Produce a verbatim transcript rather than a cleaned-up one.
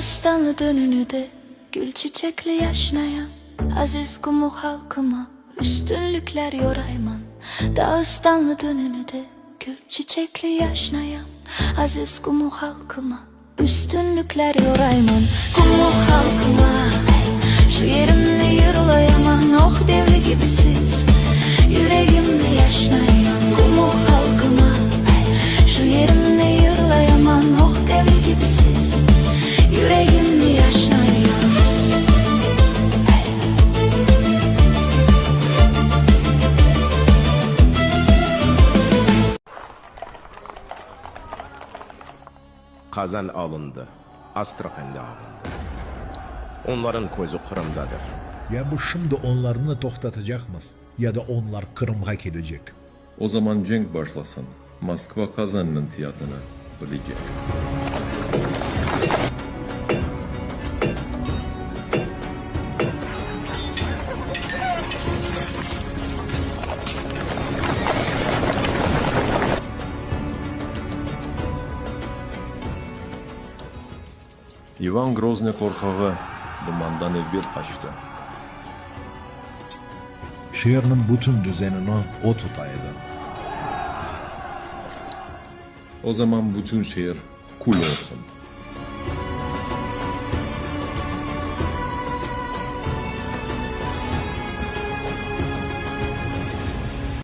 Дагъыстанлы дёнюнде гюл чечекли яшнайгъан азиз къумукъ халкъыма уьстюнлюклер ёрайман. Дагъыстанлы дёнюнде гюл чечекли яшнайгъан азиз къумукъ халкъыма уьстюнлюклер ёрайман. Къумукъ халкъыма, шу еримде йырлайгъанман, окъ девле гибисиз юрегимде яшнайгъан. Къумукъ халкъыма, шу еримде йырлайгъанман, окъ девле гибисиз юрегимде яшнайгъан. Казан алынды, Астрахань да алынды. Онларны гёзю Къырымдадыр. Я биз шимди онланы токътатажакъмыз, яда онлар Къырымгъа гележек. О заман женг башласын, Москва Казанны тиятыны билежек. Иван Грозный къоркъагъы думандан эввел къачды. Шегьерни бютюн дюзенине от тута эди. О заман бютюн шегьер кюл болсун.